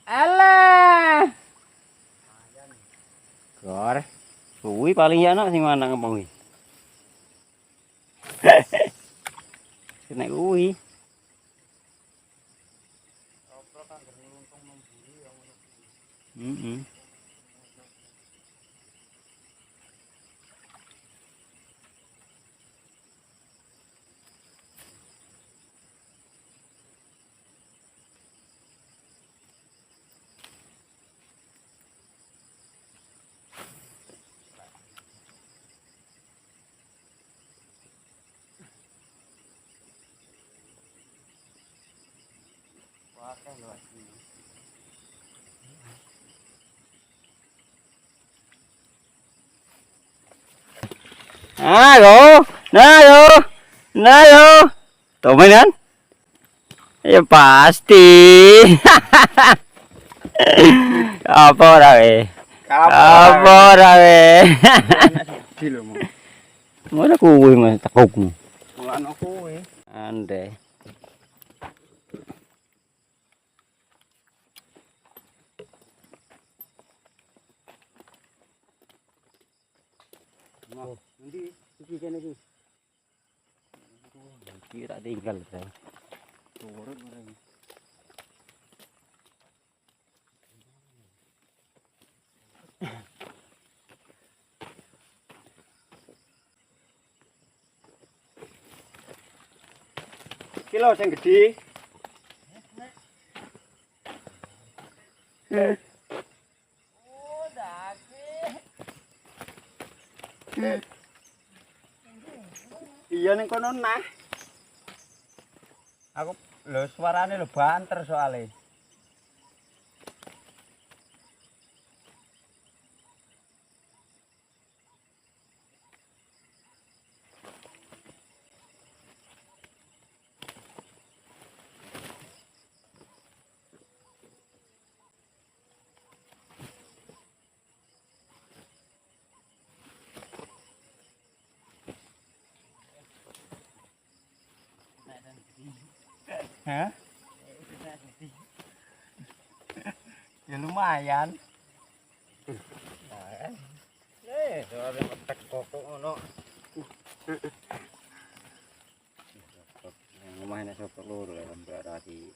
Alah. Gor. Kuwi paling ya enak sing lanang apa kuwi. Kena kuwi. Heeh. Ayo, nah yo, nah yo, Tumben kan? Ya pasti. Apa ora we? Apa ora we? Ngono kuwi Mas tekukmu. Mulane kuwi. Ande. Nanti iki kene iki. Iki tak tinggal saya. Turun orang. Iki lho sing gedhe. Oh, dake. Iya ning kono nah. Aku lho suarane lho banter soalé. Hah? Ya lumayan. Soalnya tek kokok ngono. Omah nek sapa loro ya berarti.